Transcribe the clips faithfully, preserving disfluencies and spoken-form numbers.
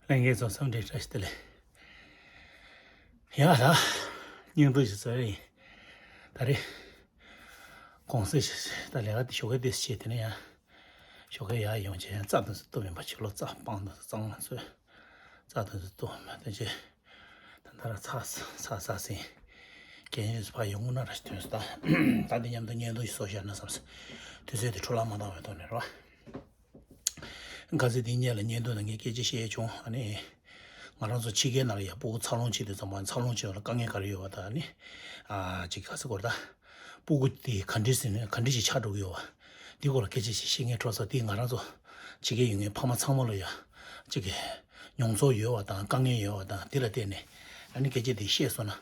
ལྷན་རྒྱས་ཚོ་འཚམས་འདྲི་བཀྲ་ཤིས་བདེ་ལེགས། ཡ་ད། སྙིང་སྡུག་ཞིག་ཚོར་ཡིན། ད་རེས། གུང་སེང་ཞིག་ད་ལས་ཀ་དེ་ཞོགས་ཀས་དེ་བྱས་དེ་ནས་ཡང་། ཞོགས་ཀས་ཡར་ཡོང་བྱས་ཡང་རྩྭ་དེ་ཚོ་གཏུབ་ཡིན་པ། ཕྱི་ལོགས་རྩྭ་སྤང་དེ་ཚོ་གཙང་མ་བཟོས། རྩྭ་དེ་ཚོ་གཏུབ་མ་དེ་བྱས། ད་ད་ར་ཚ་ཚ་ཚ་ཟིན། རྒན་ཡོད་ཕ་ཡོང་ངུ་ན་ར་ཞིག་ཐོན་སོང་། ད་ད་འདི་མཉམ་དུ་བརྙན་ཐུང་ཞིག་བཟོ་བཞག་ན་བསམ་སོང་། དུས་ཚོད་དེ་འཕྲོ་བརླག་མ་བཏང་བའི་ཐོག་ནས་རེད་བ། ཁ་སང་དེ་སྔོན་ལ་བརྙན་ཐུང་ནང་ངས་སྐད་ཆ་བཤད་བྱུང་། ཨ་ནི། ང་རང་ཚོ་ཕྱི་རྒྱལ་ནང་ལ་ཡ་སྤུ་གུ་འཚར་ལོངས་བྱེད་དུས་ཙམ་པ་འཚར་ལོངས་བྱེད་པ་ལ་དཀའ་ངལ་ག་རེ་ཡོད་པ་དང་། ཨ་ནི། ཨ་ཅིག་ག་ཟེར་དགོས་རེད་ད། སྤུ་གུ་དེ་ག་འདྲས་ཟིན་ནས་ག་འདྲས་ཤིག་ཆགས་འགྲོ་གི་ཡོད་པ། འདི་སྐོར་ལ་སྐད་ཆ་ཞིག་བཤད་མཁན་འཕྲོ་ས་དེ་ང་རང་ཚོ་ཕྱི་རྒྱལ་ཡོད་མཁན་ཕ་མ་ཚང་མ་ལ་ཡ་ཅིག་གི་མྱོང་ཚོར་ཡོད་པ་དང་དཀའ་ངལ་ཡོད་པ་དང་། འདི་ལ་བརྟེན་ནས་ཨ་ནི་སྐད་ཆ་དེ་བཤད་སོང་ན།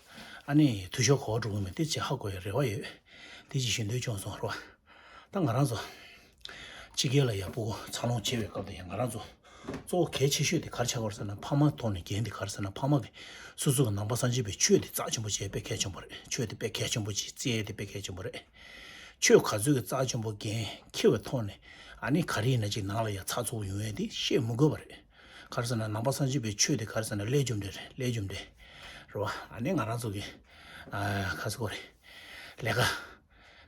ཨ་ནི་འཐུས་ཤོར་གོ་བ་འགྲོ་གི་མེད། དེ་ཅིག་ཧ་གོ་ཡའི་རེ་བ་ཡོད། དེ་ཅིག་ཞུ་འདོད་བྱུང་སོང་རེད་བ། ད་ང་རང་ཚོ་ཕྱི་རྒྱལ་ལ་ཡ་སྤུ་གུ་འཚར་ལོངས་བྱེད་པའི་སྐབས་དེ་ཡ་ང་རང་ཚོ་གཙོ་བོ་གལ་ཆེ་ཤོས་དེ་ག་རེ་ཆགས་ཀྱི་ཡོད་རེད་ཟེར་ན། ཕ་མ་ཐོག་ནས་འགན་དེ་ག་རེ་ཟེར་ན། ཕ་མ་གིས་སོ་སོ་གི་ནང་པ་སངས་རྒྱས་པའི་ཆོས་དེ་རྩ་ཆེན་པོ་བྱེད་དཔེ་གལ་ཆེན་པོ་རེད། ཆོས་དེ་དཔེ་གལ་ཆེན་པོ་ཅིག་བརྩི་ཡས་དེ་དཔེ་གལ་ཆེན་པོ་རེད། ཆོས་ག་ཚོད་ཀྱི་རྩ་ཆེན་པོ་འགན་འཁྱེར་བའི་ཐོག་ནས་ཨ་ནི་ག་རེ་ཡིན་ན་ཅིག་ནང་ལ་ཡ་ཚགས་ཚུད་པོ་ཡོང་ཡས་དེ་བཤད་མི་དགོས་པ་རེད། ག་རེ་ཟེར་ན་ནང་པ་སངས་རྒྱས་པའི་ཆོས་དེ་ག་རེ་ཟེར་ན་ཀླད་རྒྱུ་འབྲས་རེད། ཀླད་རྒྱུ་འབྲས་རེད་བ། ཨ་ནི་ང་རང་ཚོ་གི་ཨ་ག་ཟེར་དགོས་རེད། ལས་ཀ་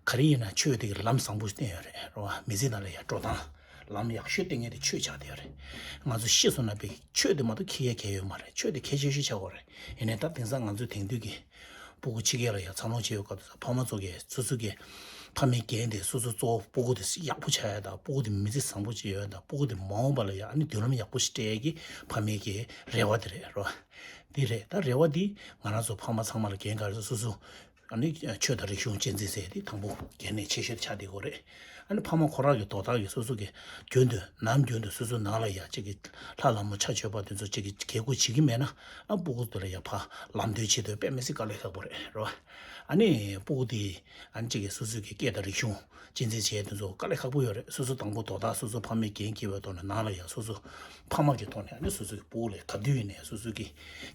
ག་རེ་ཡིན་ན་ཆོས་དེ་གི་ལམ་བཟང་པོ་ཞིག་བསྟན་ཡོད་རེད་རེད་བ། མི་ཚེ་ནང་ལ་ཡ་འགྲོ་སྟངས་ལམ་ཡག་ཤོས་བསྟན་མཁན་དེ་ཆོས་ཆགས་བསྡད་ཡོད་རེད། ང་ཚོ་ཤི་སོང་ན་པའི་ཆོས་དེ་མ་གཏོགས་འཁྱེར་ཡས་གང་ཡང་ཡོད་མ་རེད། ཆོས་དེ་གལ་ཆེ་ཤོས་ཆགས་ཡོད་རེད། ཡིན་ནའི་ད་དེང་སང་ང་ཚོའི་དེང་དུས་ཀྱི་སྤུ་གུ་ཕྱི་རྒྱལ་ལ་ཡ་འཚར་ལོངས་བྱེད་ཡོད་སྐབས་དེ་ཚོ་ཕ་མ་ཚོ་གིས་སོ་སོ་གི་ཕ་མའི་འགན་དེ་སོ་སོ་གཙོ་བོ་སྤུ་གུ་དེ་ཡག་པོ་ཆགས་ཡ་དང་། སྤུ་གུ་དེ་མི་ཚེ་བཟང་པོ་ཅིག་ཡོད་ཡ་དང་། སྤུ་གུ་དེ་མ་འོངས་པ་ལ་ཡ་ཨ་ནི་མདུན་ལམ་ཡག་པོ་ཞིག་སྤྲད་ཡ་གི་ཕ་མའི་གི་རེ་བ་དེ་རེད་རེད་བ། དེ་རེད། ད་རེ་བ་འདི་ང་རང་ཚོ་ཕ་མ་ཚང་མ་ལ་འགན་ག་རེ་ཟེར། སོ་སོ་ཨ་ནི་ཆོས་དང་རིག་གཞུང་གཅེས་འཛིན་ཟེར་དེ་དང་པོ་གལ་གནད་ཆེ་ཤོས་ཆགས་བསྡད་ཡོད་རེད། ཨ་ནི་ཕ་མ་ཁོ་རང་གི་དོ་བདག་གིས་སོ་སོ་གི་རྒྱུན་དུ་ནམ་རྒྱུན་དུ་སོ་སོའི་ནང་ལ་ཡ་གཅིག་གི་ལྷ་ལྷ་མོ་ཕྱག་མཆོད་པ་དེ་ཚོ་གཅིག་གི་དགེ་བསྐོས་བྱེད་ཀྱི་མེད་ན། ཨ་སྤུ་གུ་དེ་ལ་ཡ་ཕར་ལམ་སྟོན་བྱེད་དུས་དཔེ་མི་སྲིད་དཀའ་ལས་ཁག་པོ་རེད་རེད་བ། ཨ་ནི་སྤུ་གུ་དེ་ཨ་ནི་གཅིག་གི་སོ་སོའི་གི་སྐད་དང་རིག་གཞུང་གཅེས་འཛིན་བྱེད་དེ་ཚོ་དཀའ་ལས་ཁག་པོ་ཡོད་རེད། སོ་སོ་དང་པོ་དོ་བདག་སོ་སོ་ཕ་མས་འགན་འཁྱེར་བའི་ཐོག་ནས་ནང་ལ་ཡ་སོ་སོ་ཕ་མ་གི་ཐོག་ནས་ཨ་ནི་སོ་སོ་གི་སྤུ་གུ་ལ་ག་དུས་ཡིན་ནའི་སོ་སོ་གི་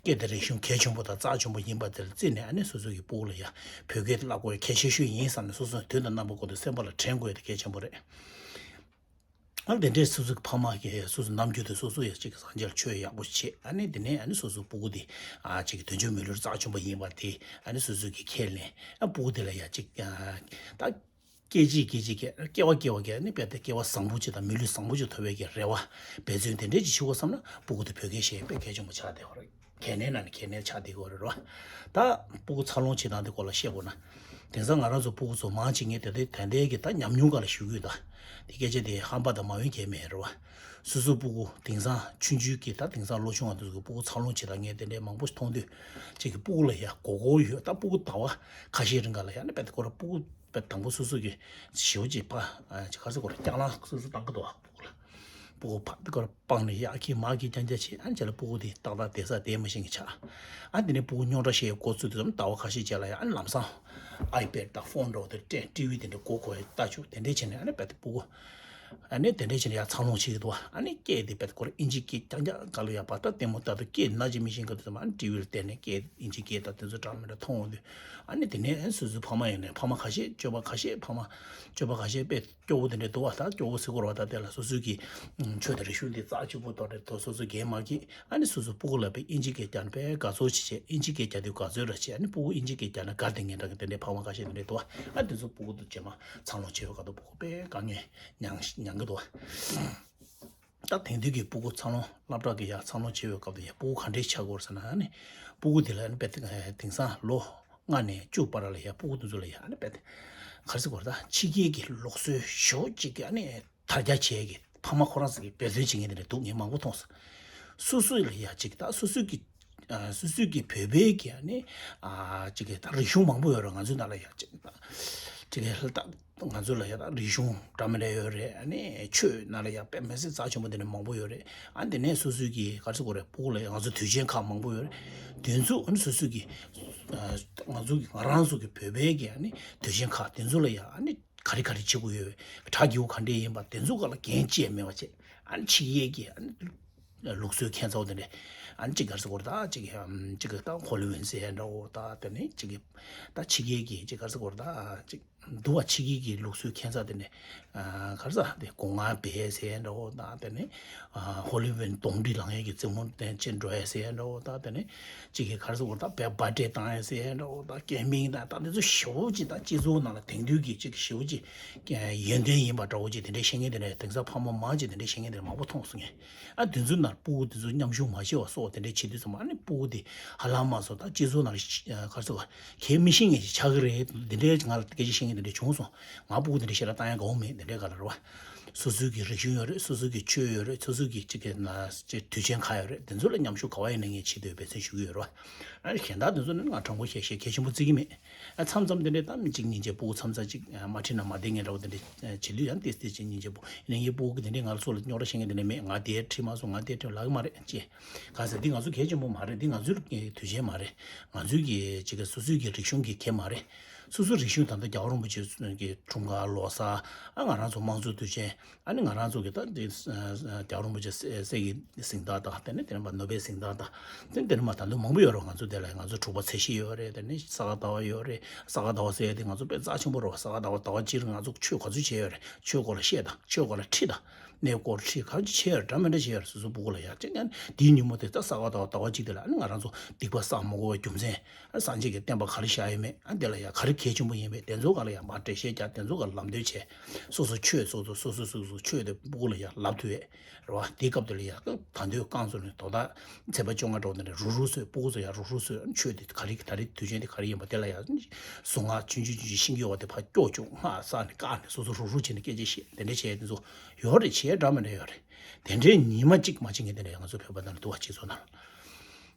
སྐད་དང་རིག་གཞུང་གལ་ཆེན་པོ་དང་རྩ་ཆེན་པོ་ཡིན་པ་དེ་ལ་བརྩིས་ནས། ཨ་ནི་སོ་སོ་གི་སྤུ་གུ་ལ་ཡ་བོད་སྐད་བསླབ་དགོས་གལ་ཆེ་ཤོས་ཡིན་བསམ་ནས་སོ་སོ་དོན་དང་རྣམ་པ་ཀུན་ཏུ་སེམས་པ་ལ་དྲན་དགོས་དེ་གལ་ཆེན་པོ་རེད། ཨ་དེ་འདྲའི་སོ་སོ་གི་ཕ་མ་གིས་སོ་སོ་ནམ་རྒྱུན་དུ་སོ་སོ་ཡ་གཅིག་གི་སངས་རྒྱས་ལ་ཆོས་ཡག་པོ་བྱེད། ཨ་ནི་དེ་ནས་ཨ་ནི་སོ་སོ་སྤུ་གུ་དེ་ཨ་གཅིག་གི་དོན་ཆེན་མི་ལུས་རྩ་ཆེན་པོ་ཡིན་པ་དེ་ཨ་ནི་སོ་སོ་གིས་ཁས་ལེན། ཨ་སྤུ་གུ་དེ་ལ་ཡ་གཅིག་ཨ་ད་སྐྱེ་རྗེས་སྐྱེ་རྗེས་སྐྱེ་སྐྱེ་བ་སྐྱེ་བ་གི་ཨ་ནི་དཔེ་དེ་སྐྱེ་བ་བཟང་པོ་ཅིག་དང་མི་ལུས་བཟང་པོ་ཅིག་ཐོབ་པའི་གི་རེ་བ་འབད་བརྩོན་དེ་འདྲས་ཅིག་བྱེད་དགོས་བསམ་ན། སྤུ་གུ་དེ་བོད་སྐད་ཤེས་དཔེ་གལ་ཆེན་པོ་ཆགས་བསྡད་ཡོད་རེད། གལ་གནད་ནང་ནས་གལ་གནད་ཆགས་བསྡད་ཡོད་རེད་རོ། ད་སྤུ་གུ་འཚར་ལོངས་བྱེད་སྟངས་དེ་སྐོར་ལ་བཤད་དགོས་ན། དེང་སང་ང་རང་ཚོ་སྤུ་གུ་ཚོ་མང་ཆེ་ངས་དེ་དེ་དེ་འདྲའི་གི་ད་ཉམས་མྱོང་སྒང་ལ་ཞུ་གི་ཡོད། ད་དེ་སྐད་ཆ་དེ་ཧམ་པ་དང་མ་འོས་གལ་མེད་རེད་བ། སོ་སོ་སྤུ་གུ་དེང་སང་ཆུང་ཆུང་གི་ད་དེང་སང་ལོ་ཆུང་བ་དེ་ཚོ་གི་སྤུ་གུ་འཚར་ལོངས་བྱེད་སྟངས་ངས་དེ་འདྲའི་མང་པོ་ཞིག་མཐོང་དུས། གཅིག་གི་སྤུ་གུ་ལ་ཡ་མགོ་སྐོར་ཡོད། ད་སྤུ་གུ་ཟླ་བ་ཁ་ཤས་རིང་ག་ལ་ཡ་ཨ་ནི་དཔེ་དེ་སྐོར་སྤུ་གུ་དཔེ་དང་པོ་སོ་སོ་གི་ཞེ་པོ་ཅིག་ཕ་ཅིག་ག་རེ་ཟེར་དགོས་རེད། སྐྱག་ལང་སོ་སོ་བཏང་གི་འདུག་བ། སྤུ་གུ་ལ་སྤུ་གུ་ཕ་དེ་སྐོར་སྤང་ནས་ཡར་འཁྱེར་མར་འཁྱེར་རྐྱང་རྐྱང་བྱེད། ཨ་ནི་རྗེས་ལ་སྤུ་གུ་དེ་ཏག་ཏག་བསྡད་ས་བསྡད་མ་ཤེས་མཁན་ཆགས། ཨ་དེ་ནས་སྤུ་གུ་རྙོག་དྲ་བཤད་འགོ་ཚུགས་དུས་ཙམ་ཟླ་བ་ཁ་ཤས་རྗེས་ལ་ཡ་ཨ་ནི་ལམ་སང་ཨའི་པེཌ་དང་ཕོན་འདྲ་བོ་དེ་སྤྲད། ཊི་ཝི་དེ་འདྲ་མགོ་སྐོར་ཡ་ལྟ་བཅུག་དེ་འདྲས་བྱས་ནས་ཨ་ནི་དཔེ་དེ་སྤུ་གུ་ཨ་ནི་དེ་འདྲས་བྱས་ནས་ཡར་འཚར་ལོངས་བྱེད་ཀྱི་འདུག་བ། ཨ་ནི་སྐད་དེ་དཔེ་དེ་སྐོར་ཨིན་ཇི་སྐད་རྐྱང་རྐྱང་ག་ལ་ཡ་བར་ད་ལྟད་མོ་ལྟ་དུས་སྐད་ནག་ཅིག་མི་ཤེས་སྐབས་དུས་ཙམ་ཨ་ནི་ཊི་ཝི་ལ་བལྟས་ནས་སྐད་ཨིན་ཇི་སྐད་དང་དེ་ཚོ་འདྲ་མི་འདྲ་མཐོང་འོང་དུས། ཨ་ནི་དེ་ནས་ཨ་ནི་སོ་སོའི་ཕ་མ་ཡིན་ནའི་ཕ་མ་ཁ་ཤས་སྤྱོད་པ་ཁ་ཤས་ཕ་མ་སྤྱོད་པ་ཁ་ཤས་དཔེ་སྐྱོ་བོ་དེ་འདྲས་འདུག་བ། ད་སྐྱོ་བོ་ཟེར་དགོས་རེད་བ། ད་དེ་ལ་སོ་སོའི་གི་ཆོས་དང་རིག་གཞུང་འདི་རྩ་ཆེན་པོ་ཐོག་ནས་ཐོག་སོ་སོ་འགན་མ་འཁྱེར། ཨ་ནི་སོ་སོ་སྤུ་གུ་ལ་དཔེ་ཨིན་ཇི་སྐད་རྒྱག་ན་དཔེ་དགའ་ཚོར་བྱེད་བྱེད། ཨིན་ཇི་སྐད་རྒྱག་དུས་དགའ་ཚོར་ར་བྱེད། ཨ་ནི་སྤུ་གུ་ཨིན་ཇི་སྐད་རྒྱག་ན་དགའ་བསྡད་མཁན་འདྲ་གི་དེ་འདྲའི་ཕ་མ་ཁ་ཤས་དེ་འདྲས་འདུག་བ། ཨ་དེ་ཚོ་སྤུ་གུ་དེ་རྗེས་མ་འཚར་ལོངས་བྱེད་པའི་སྐབས་དུ་སྤུ་གུ་དཔེ་དཀའ་ངལ་མྱངས་མྱངས་གི་འདུག་བ། ད་དེང་དུས་ཀྱི་སྤུ་གུ་འཚར་ལོངས་སློབ་གྲྭ་གི་ཡར་འཚར་ལོངས་བྱེད་པའི་སྐབས་དུ་ཡ་སྤུ་གུ་ག་འདྲས་ཆགས་ཀྱི་ཡོད་རེད་ཟེར་ན། ཨ་ནི་སྤུ་གུ་དེ་ལ་ཨ་ནི་དཔེ་དེང་སང་ལོ་ལྔ་ནས་བཅུ་བར་ལ་ཡ་སྤུ་གུ་དེ་ཚོ་ལ་ཡ་ཨ་ནི་དཔེ་ག་རེ་ཟེར་དགོས་རེད། ད་ཕྱི་རྒྱལ་གྱི་ལུགས་སྲོལ་ཞེ་ཅིག་གི་ཨ་ནི་དར་རྒྱས་བྱེད་ཀྱི་ཕ་མ་ཁོ་རང་ཚོ་གིས་འབད་བརྩོན་བྱེད་མཁན་དེ་འདྲ་འདུག་ངས་མང་པོ་མཐོང་སོང་། སོ་སོ་ལ་ཡ་ཅིག་ད་སོ་སོ་གི་ཨ་སོ་སོ་གི་བོད་པའི་གི་ཨ་ནི་ཨ་ཅིག་གི་ད་རིག་གཞུང་མང་པོ་ཡོད་རེད། ང་ཚོའི་ནང་ལ་ཡ་ཅིག་ད་ཅིག་གི་ད་ང་ཚོ་ལ་ཡ་ད་རིག་གཞུང་འདྲ་མི་འདྲ་ཡོད་རེད། ཨ་ནི་ཆོས་ནང་ལ་ཡ་དཔེ་མི་སྲིད་རྩ་ཆེན་པོ་དེ་འདྲ་མང་པོ་ཡོད་རེད། ཨ་དེ་ནས་སོ་སོའི་གི་ག་རེ་ཟེར་དགོས་རེད། སྤུ་གུ་ལ་ཡ་ང་ཚོ་དུས་ཆེན་ཁག་མང་པོ་ཡོད་རེད། དེ་ཚོ་ཨ་ནི་སོ་སོའི་གི་ཨ་ང་ཚོ་གི་ང་རང་ཚོ་གི་བོད་པའི་གི་ཨ་ནི་དུས་ཆེན་ཁག་དེ་ཚོ་ལ་ཡ་ཨ་ནི་ག་རེ་ག་རེ་བྱེད་དགོས་ཡོད། གྲ་རྒྱས་པོ་ག་འདྲས་ཡིན་པ་དེ་ཚོ་སྒང་ལ་འགན་བཅས་མེད་པ་བྱས། ཨ་ནི་ཕྱི་རྒྱལ་གྱི་ཨ་ནི་ལུགས་སྲོལ་ཁྱད་མཚར་པོ་དེ་འདྲས། ཨ་ནི་ཅིག་ག་རེ་ཟེར་དགོས་རེད། ད་ཅིག་ཨམ་ཅིག་གི་ད་ཧོ་ལི་ཝུད་ཟེར་འདྲ་བོ། ད་དེ་ནས་ཅིག་གི་ད་ཕྱི་རྒྱལ་གྱི་ཅིག་ག་རེ་ཟེར་དགོས་རེད། ད་ཅིག་ འདུ་བ་ཕྱི་རྒྱལ་གྱི་ལུགས་སྲོལ་ཁྱད་མཚར་དེ་ནས་ག་རེ་ཟ་དེ་སྒོ་ང་སྦས་ཟེར་འདྲ་བོ་དང་དེ་ནས་ཧོ་ལི་ཝུད་གདོང་འདྲེ་ལངས་ཡས་ཀྱི་རྩེད་མོ་དེ་ཅན་འགྲོ་ཡས་ཟེར་འདྲ་བོ་དང་དེ་ནས་གཅིག་གིས་ག་རེ་ཟ་བོ་དང་བེ་བར་ཌེ་བཏང་ཡས་ཟེར་འདྲ་བོ་དང་ཀེམ་པིང་དང་ད་དེ་ཚོ་ཞེ་པོ་ཅིག་དང་སྤྱི་ཚོགས་ནང་ལ་དེང་དུས་ཀྱི་གཅིག་ཞེ་པོ་ཅིག་ཡོན་ཏན་ཡིན་པ་འདྲ་བོ་ཅིག་དེ་འདྲའི་བཤད་མཁན་དེ་འདྲ་དེང་སང་ཕ་མ་མང་ཅིག་དེ་འདྲའི་བཤད་མཁན་དེ་འདྲ་མང་པོ་མཐོང་སོང་ངས། ཨ་དེ་ཚོའི་ནང་སྤུ་གུ་དེ་ཚོ་མཉམ་ཞུགས་མ་བྱས་པ་སོགས་དེ་འདྲའི་བྱེད་དུས་ཙམ་ཨ་ནི་སྤུ་གུ་དེ་ཧ་ལམ་མ་སོང་ད་སྤྱི་ཚོགས་ནང་ལ་ག་རེ་ཟ་གལ་མི་ཤེས་མཁན་ཞིག་ཆགས་ཀྱི་རེད། དེ་འདྲའི་ང་ལ་སྐད་ཆ་བཤད་མཁན་དེ་འདྲ་བྱུང་སོང་། ང་སྤུ་གུ་དེ་འདྲ་ཞེ་དྲག་བཏང་ཡ་དགའ་བོ་མེད། དེ་འདྲའི་སྒང་ལ་རེད་བ། སོ་སོའི་གི་རིག་གཞུང་ཡོད་རེད། སོ་སོའི་གི་ཆོས་ཡོད་རེད། སོ་སོའི་གི་གཅིག་གི་ན་གཅིག་དུས་ཆེན་ཁག་ཡོད་རེད། དེ་ཚོ་ལ་མཉམ་ཞུགས་ག་བ་ཡིན་ན་ངས་བྱེད་འདོད་འབད་བརྩོན་ཞུ་གི་ཡོད་རེད་བ། ཨ་གཞན་དག་དེ་ཚོ་ནི་ང་དྲང་པོ་བཤད་བཤད་གལ་ཆེན་པོ་བརྩི་གི་མེད། ཨ་མཚམས་མཚམས་དེ་འདྲའི་གཏམ་གཅིག་གཉིས་བྱས་སྤུ་གུ་མཚམས་མཚམས་གཅིག་མ་ཁྲིད་ན་མ་བསྡད་མཁན་འདྲ་བོ་དེ་འདྲ་བྱེད་དུས་ཡང་ཏིས་ཏིས་གཅིག་གཉིས་བྱས་སྤུ་ཡིན་ན་ངའི་སྤུ་གུ་དེ་འདྲའི་ང་ལ་སོ་ལ་རྙོག་དྲ་བཤད་མཁན་དེ་འདྲ་མེད། ང་དེ་ཁྲིད་མ་སོང་། ང་དེ་ཁྲིད་ལབ་ཀྱི་མ་རེད་ཅེས། གང་ཟེར་འདི་ང་ཚོ་གལ་ཆེན་པོ་མ་རེད། འདི་ང་ཚོའི་དུས་ཆེན་མ་རེད། ང་ཚོའི་གི་གཅིག་གི་སོ་སོའི་གི་རིག་གཞུང་གི་གེ་མ་རེད། སོ་སོའི་རིག་གཞུང་ད་ལྟ་རྒྱལ་བ་རིན་པོ་ཆེ་གི་འཁྲུངས་སྐར་ལོ་གསར་ཨ་ང་རང་ཚོ་དམངས་གཙོའི་དུས་ཆེན་ཨ་ནི་ང་རང་ཚོ་གི་ད་འདི་རྒྱལ་བ་རིན་པོ་ཆེ་སྲས་ཀྱི་གཟེངས་རྟགས་དང་དེ་ནས་དེ་ནས་མ་ནོ་བེལ་གཟེངས་རྟགས་དང་དེ་དེ་ནས་མ་ད་དུང་མང་པོ་ཡོད་རེད། ང་ཚོ་དེ་ལ་ང་ཚོ་དྲུག་པ་ཚེས་བཞི་ཡོད་རེད། དེ་ནས་ས་ག་ཟླ་བ་ཡོད་རེད། ས་ག་ཟླ་བ་ཟེར་ཡ་དེ་ང་ཚོ་དཔེ་རྩ་ཆེན་པོ་རེད་བ། ས་ག་ཟླ་བ་ཟླ་བ་གཅིག་ང་ཚོ་ཆོས་ག་ཚོད་བྱས་ཡོད་རེད། ཆོས་སྐོར་ལ་བཤད་དང་ཆོས་སྐོར་ལ་ཁྲིད་དང་གནས་སྐོར་ཁྲིད་ག་ཚོད་བྱས་ཡོད་རེད། འདྲ་མི་འདྲ་བྱས་ཡོད་རེད། སོ་སོ་སྤུ་གུ་ལ་ཡ་གཅིག་ཀྱང་དེའི་ཉིན་མོ་དེ་ད་ས་ག་ཟླ་བ་ཟླ་བ་གཅིག་དེ་ལ་ཨ་ནི་ང་རང་ཚོ་སྡིག་པ་བསགས་མ་དགོས་པའི་རྒྱུ་མཚན་ཨ་སངས་རྒྱས་ཀྱི་བསྟན་པ་ག་རེ་བཞག་ཡོད་མེད་ཨ་དེ་ལ་ཡ་ག་རེ་གལ་ཆེན་པོ་ཡིན་མེད་དེ་ཚོ་ག་ལ་ཡ་མར་འགྲེལ་བཤད་རྒྱག་དེ་ཚོ་ག་ལ་ལམ་སྟོན་བྱས། སོ་སོ་ཆོས་སོ་སོ་སོ་སོ་སོ་སོ་ཆོས་དེ་སྤུ་གུ་ལ་ཡ་ལབ་ཐུབ་ཡས་རེད་བ། དེའི་སྐབས་དེ་ལ་ཡ་ད་དུང་རྐང་བཙུགས་ནས་དོ་བདག་ཚེས་པ་བཅོ་ལྔ་འགྲོ་དེ་འདྲ་རུག་རུག་བཟོས། སྤུ་གུ་ཚོ་ཡ་རུག་རུག་བཟོས། ཆོས་དེ་ག་རེ་ད་རེས་དུས་ཆེན་དེ་ག་རེ་ཡིན་པ་དེ་ལ་ཡ་གཟུངས་སྔགས་ཆུང་ཆུང་ཆུང་ཆུང་ཤིང་གི་འོག་དེ་ཕར་སྐྱོག་བཅུག་སྔགས་བསགས་ནས་བཀག་ནས་སོ་སོ་རུག་རུག་བྱས་ནས་སྐད་ཆ་བཤད་དེ་འདྲ་བྱས་དེ་ཚོ་ཡོད་རེད། བྱས་འདྲ་མི་འདྲ་ཡོད་རེད། དེ་འདྲའི་ཉི་མ་གཅིག་མ་བྱེད་མཁན་དེ་འདྲ་ཡ་ང་ཚོ་བོད་པ་དང་འདུ་བ་སྤྱི་ཚོགས་ནང་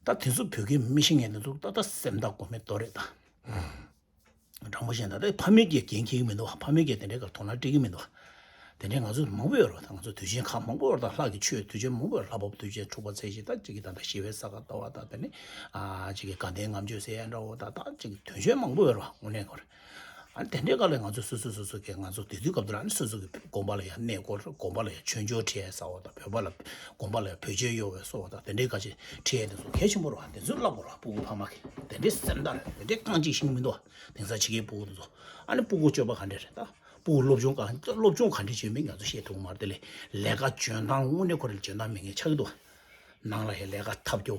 ད་དེ་ཚོ་བོད་སྐད་མི་ཤེས་མཁན་དེ་ཚོ་ད་ལྟ་སེམས་ཐག་གོ་མེད་དོ་རེད་ད། དྲང་པོ་བཤད་ན་ད་ཕ་མའི་སྐད་འགན་འཁྱེར་གྱི་མི་འདུག་བ། ཕ་མའི་སྐད་དེ་འདྲའི་སྐབས་དོ་སྣང་སྤྲད་ཀྱི་མི་འདུག་བ། དེ་འདྲའི་ང་ཚོ་མང་པོ་ཡོད་རེད་བ། ད་ང་ཚོ་དུས་ཆེན་ཁག་མང་པོ་ཡོད་རེད། ད་ལྷག་གི་ཆོས་དུས་ཆེན་མང་པོ་ཡོད་རེད། ལྷ་བབས་དུས་ཆེན་འཁྲུག་པ་ཚེས་བཞི་ད་གཅིག་གི་ད་ལྟ་ཞི་བའི་ས་ག་ཟླ་བ་ད་དེ་ནི་ཨ་གཅིག་གི་དགའ་ལྡན་ལྔ་མཆོད་ཟེར་ཡ་འདྲ་བོ་ད་ད་གཅིག་གི་དུས་ཆེན་མང་པོ་ཡོད་རེད་བ། དངོས་གནས་ཁོ་རེད། ཨ་དེ་འདྲའི་སྐབས་ལ་ང་ཚོ་སོ་སོ་སོ་སོ་གི་ང་ཚོ་དེ་དུས་སྐབས་དེ་ལ་ཨ་ནི་སོ་སོ་གི་དགོན་པ་ལ་ཡ་གནས་སྐོར་དགོན་པ་ལ་ཡ་ཆོས་འབྱོར་ཁྲིད་ཡ་ཟེར་བ་ད་བོད་པ་ལ་དགོན་པ་ལ་ཡ་བོད་ཆས་གཡོག་པའི་སོགས་པ་ད་དེ་འདྲའི་སྐད་ཆ་ཁྲིད་ཡ་དེ་ཚོ་གལ་ཆེན་པོ་རེད་བ། དེ་ཚོ་བསླབ་དགོས་རེད་བ། སྤུ་གུ་ཕ་མ་གི་དེ་འདྲའི་སེམས་ཐག་རེད། དེ་འདྲའི་རྐང་གཅིག་ཤེས་ཀྱི་མི་འདུག་བ། དེང་སང་ཕྱི་རྒྱལ་སྤུ་གུ་དེ་ཚོ་ཨ་ནི་སྤུ་གུ་སྤྱོད་པ་ག་འདྲ་རེད་ད། སྤུ་གུ་སློབ་སྦྱོང་ག་སློབ་སྦྱོང་ག་འདྲ་བྱེད་མིན་ང་ཚོ་ཤེས་ཐུབ་ཀྱི་མ་རེད། དེ་ལས་ལས་ཀ་འཇོན་ཐང་དངོས་གནས་ཁོ་རང་འཇོན་ཐང་མེད་མཁན་ཆགས་ཀྱི་འདུག་བ། ནང་ལ་ཡ་ལས་ཀ་ཐབས་སྐྱོ།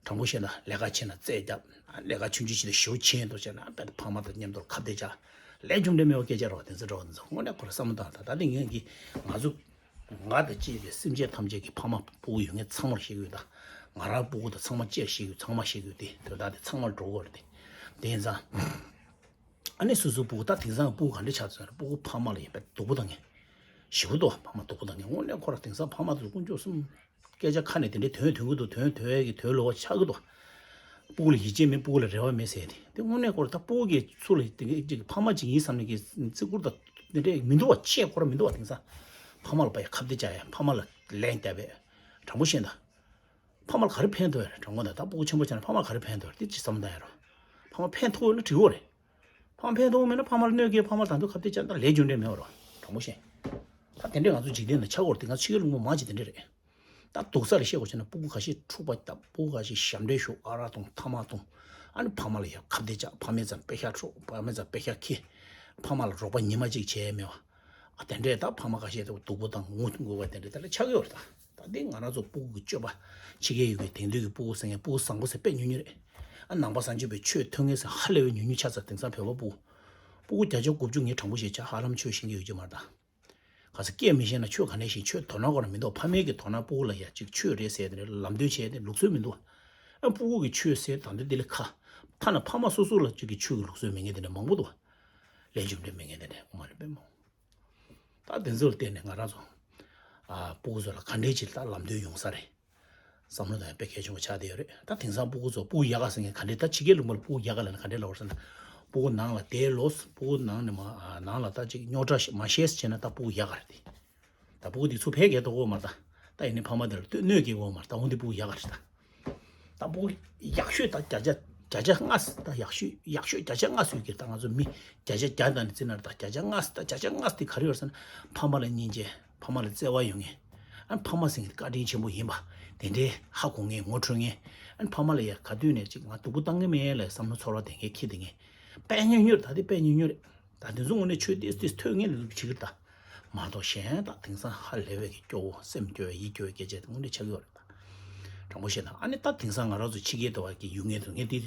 དྲང་པོ་བཤད་ན་ལས་ཀ་བྱེད་ན་རྩེད་རྒྱབ། ལས་ཀ་ཆུང་ཆུང་བྱེད་ན་ཞེ་པོ་ཆེ་འདུག་བྱས་ན་དཔེ་ཕ་མ་དང་མཉམ་དུ་ཁ་གཏད་བཅག་ལས་རྒྱུ་འབྲས་མེད་པ་སྐད་ཆ་རེད་བ། དེ་ཚོ་འདྲ་བ་འདི་ཚོ་དངོས་གནས་ཁོ་རང་བསམ་བློ་བཏང་ད། ད་ལྟ་ངས་ཀྱི་ང་ཚོ་ང་དང་བཅས་པའི་སེམས་ཅན་ཐམས་ཅད་ཀྱི་ཕ་མ་སྤུ་གུ་ཡོད་མཁན་ཚང་མར་བཤད་ཀྱི་ཡོད་ད། ང་རང་སྤུ་གུ་དང་ཚང་མ་བཅས་བཤད་ཀྱི་ཡོད། ཚང་མ་བཤད་ཀྱི་ཡོད་དེ་དོན་དག་དེ་ཚང་མར་འགྲོ་དགོས་རེད་དེ། དེ་ཡིན་ཙང་ཨ་ནི་སོ་སོའི་སྤུ་གུ་ད་དེང་སང་སྤུ་གུ་ག་འདྲ་ཆགས་ཚར་སྤུ་གུ་ཕ་མ་ལ་ཡིན་པའི་སྡུག་པོ་བཏང་མཁན་ཞེ་པོ་འདུག་ཕ་མ་སྡུག་པོ་བཏང་མཁན་དངོས་གནས་ཁོ་རང་དེང་སང་ཕ་མ་དེ་ཚོ་དཀོན་མཆོག་གསུམ། སྐད་ཆ་ཁ་ནས་དེ་འདྲའི་དོན་ཐོན་གི་འདུག་དོན་ཐོན་ཡས་ཀྱི་དོན་ལོག་པ་ཆགས་ཀྱི་འདུག་སྤུ་གུ་ལ་ཡིད་ཆེས་མེད། སྤུ་གུ་ལ་རེ་བ་མེད་ཟེར་ཏེ། དེ་དངོས་གནས་ཁོ་རང་ད་སྤུ་གུ་གི་ཚུར་ལ་དེ་གཅིག་ཕ་མ་གཅིག་ཡིན་བསམ་ནས་ཀྱི་བརྩི་བཀུར་དང་དེ་འདྲའི་མི་འདུག་བ། ཆེས་ཁོ་རང་མི་འདུག་བ། དེང་སང་ཕ་མ་ལ་ཕ་ཡ་ཁ་གཏད་བཅག་ཡ་ཕ་མ་ལ་ལན་བརྒྱབ་པས། དྲང་པོ་བཤད་ན་ཕ་མ་ལ་ག་རེ་ཕན་ཐོགས་ཡ་རེད། དྲང་པོ་ད་ད་སྤུ་གུ་ཆེན་པོ་ཆགས་ན་ཕ་མ་ལ་ག་རེ་ཕན་ཐོགས་རེད། དེ་ཅིག་བསམ་བློ་བཏང་ཡ་རོགས། ཕ་མ་ཕན་ཐོགས་ཡོད་ན་འགྲིག་གོ་རེད། ཕ་མ་ཕན་ཐོགས་མེད་ན་ཕ་མ་ལ་གནོད་སྐྱེལ། ཕ་མ་ལ་ད་དུང་ཁ་གཏད་བཅག་ན་ད་ལས་རྒྱུ་འབྲས་མེད་པ་རོགས། དྲང་པོ་བཤད། ད་དེ་འདྲས་ང་ཚོ་འཇིག་རྟེན་ན་ཆགས་ཡོད་རེད་དེ། ང་ཚོ་ཕྱི་རྒྱལ་ལུང་པ་མང་ཆེ་དེ་འདྲས་རེད། ད་སྡུག་ས་ལ་བཤད་དགོས་བྱས་ན་སྤུ་གུ་ཁ་ཤས་འཁྲུག་པ་བཏང་། སྤུ་གུ་ཁ་ཤས་ཞབས་འདྲེན་ཞུ། ཨ་རག་འཐུང་། ཐ་མག་འཐུང་། ཨ་ནི་ཕ་མ་ལ་ཡ་ཁ་གཏད་བཅག་ཕ་མའི་རྩར་པེ་ཤག་འཕྲོག་ཕ་མའི་རྩར་པེ་ཤག་འཁྱེར། ཕ་མ་ལ་རོགས་པ་ཉི་མ་གཅིག་བྱས་མེད་པ། ཨ་དེ་འདྲས་ད་ཕ་མ་ཁ་ཤས་དེ་སྡུག་པོ་དང་ངུ་དགོས་པ་དེ་འདྲས་དེ་འདྲས་ཆགས་ཀྱི་ཡོད་རེད་ད། ད་འདི་ང་རང་ཚོ་སྤུ་གུ་གི་སྤྱོད་པ། ཕྱི་རྒྱལ་ཡུལ་གྱི་དེང་དུས་ཀྱི་སྤུ་གུ་ཟེར་མཁན་སྤུ་གུ་བཟང་པོ་ཟེར་དཔེ་ཉུང་ཉུང་རེད། ཨ་ནང་པ་བཟང་སྤྱོད་པའི་ཆོས་ཐོས་མཁན་ཟེར་ཧ་ལས་པའི་ཉུང་ཉུང་ཆགས་ཚར། དེང་སང་བོད་པ་སྤུ་གུ་སྤུ་གུ་བརྒྱ་ཆ་དགུ་བཅུ་ངས་དྲང་པོ་བཤད་བྱས་ཧ་ལམ་ཆོས་ཤེས་ཀྱི་ཡོད་ཀྱི་མ་རེད་ད། ག་ས་སྐད་མི་ཤེས་ན་ཆོས་ག་ནས་ཤེས། ཆོས་དོ་སྣང་ཁོ་རང་མི་འདུག་ཕ་མའི་གི་དོ་སྣང་སྤུ་གུ་ལ་ཡ་གཅིག་ཆོས་རེད་ཟེར་དེ་འདྲ་ལམ་སྟོན་བྱས་དེ་ལུགས་སྲོལ་མི་འདུག་ཨ་སྤུ་གུ་གི་ཆོས་ཟེར་ད་འདི་འདི་ལས་ཁ། ཐ་ན་ཕ་མ་སོ་སོ་ལ་གཅིག་གི་ཆོས་ཀྱི་ལུགས་སྲོལ་མེད་མཁན་དེ་འདྲ་མང་པོ་འདུག་ལས་རྒྱུ་འབྲས་མེད་མཁན་དེ་འདྲ་ངོ་མ་རེད་པས་མོ། ད་དེ་ཚོ་ལ་བརྟེན་ནས་ང་རང་ཚོ་ཨ་སྤུ་གུ་ཚོ་ལ་ག་འདྲས་ཅིག་ད་ལམ་སྟོན་ཡོང་ས་རེད། བསམ་བློ་དང་དཔེ་གལ་ཆེན་པོ་ཆགས་བསྡད་ཡོད་རེད། ད་དེང་སང་སྤུ་གུ་ཚོ་སྤུ་གུ་ཡག་ག་ཟེར་མཁན་ག་འདྲས། ད་ཕྱི་རྒྱལ་ལུང་པ་ལ་སྤུ་གུ་ཡག་ག་ལབ་ན་ག་འདྲས་ལབ་པ་རེད་ཟེར་ན། སྤུ་གུ་ནང་ལ་བསྡད་ལོ། སྤུ་གུ་ནང་ནས་མ་ཨ་ནང་ལ་ད་ཅིག་རྙོག་དྲ་མ་བཤད་ཟེར་བྱས་ན་ད་སྤུ་གུ་ཡག་ག་རེད་དེ། ད་སྤུ་གུ་འདི་ཚུར་ཕན་སྐྱེལ་ཐུབ་ཀྱི་ཡོད་མ་རེད་ད། ད་ཡིན་ནའི་ཕ་མ་དེ་ལ་གནོད་སྐྱེལ་གྱི་ཡོད་མ་རེད་ད། འོ་འདི་སྤུ་གུ་ཡག་ག་རེད་ད། ད་སྤུ་གུ་ཡག་ཤོས་ད་བརྒྱ་ཆ་བརྒྱ་ཆ་ལྔ་ད་ཡག་ཤོས་ཡག་ཤོས་བརྒྱ་ཆ་ལྔ་སུས་ཀྱི་ད་ང་ཚོ་མི་བརྒྱ་ཆ་བརྒྱ་དང་ནི་བརྩི་ན་ད་བརྒྱ་ཆ་ལྔ་ད་བརྒྱ་ཆ་ལྔ་དེ་ག་རེ་ཡོད་ཟེར་ན་ཕ་མ་ལ་སྙིང་རྗེ། ཕ་མ་ལ་བརྩེ་བ་ཡོད་མཁན། ཨ་ཕ་མ་ཟེར་མཁན་དེ་བཀའ་དྲིན་ཆེན་པོ་ཡིན་པ་དེ་འདྲའི་ཧ་གོ་མཁན་ངོ་འཕྲོད་མཁན། ཨ་ཕ་མ་ལ་ཡ་ག་དུས་ནས་ཅིག་ང་སྡུག་པོ་བཏང་གི་མེད་ལ་བསམ་བློ་ཚོར་བ་དེ་འགའི་ཁྱི་དེ་ངས་དཔེ་ཉུང་ཉུང་རེད། ད་དེ་དཔེ་ཉུང་ཉུང་རེད། ད་དེ་ཚོ་དངོས་གནས་ཆོས་ཏོག་ཙམ་ཐོས་མཁན་ལ་བྱེད་ཀྱི་རེད་ད། མ་གཏོགས་གཞན་ད་དེང་སང་ཧ་ལས་པའི་གི་སྐྱོ་བོ་སེམས་སྐྱོ་བའི་ཡིད་སྐྱོ་བའི་སྐད་ཆ་དེ་དངོས་གནས་ཆགས་ཀྱི་ཡོད་རེད་ད། དྲང་པོ་བཤད་ན་ཨ་ནི་ད་དེང་སང་ང་རང་ཚོ་ཕྱི་རྒྱལ་དུ་བ་གི་ཡུལ་ངེས་དུ་ངས་དེ་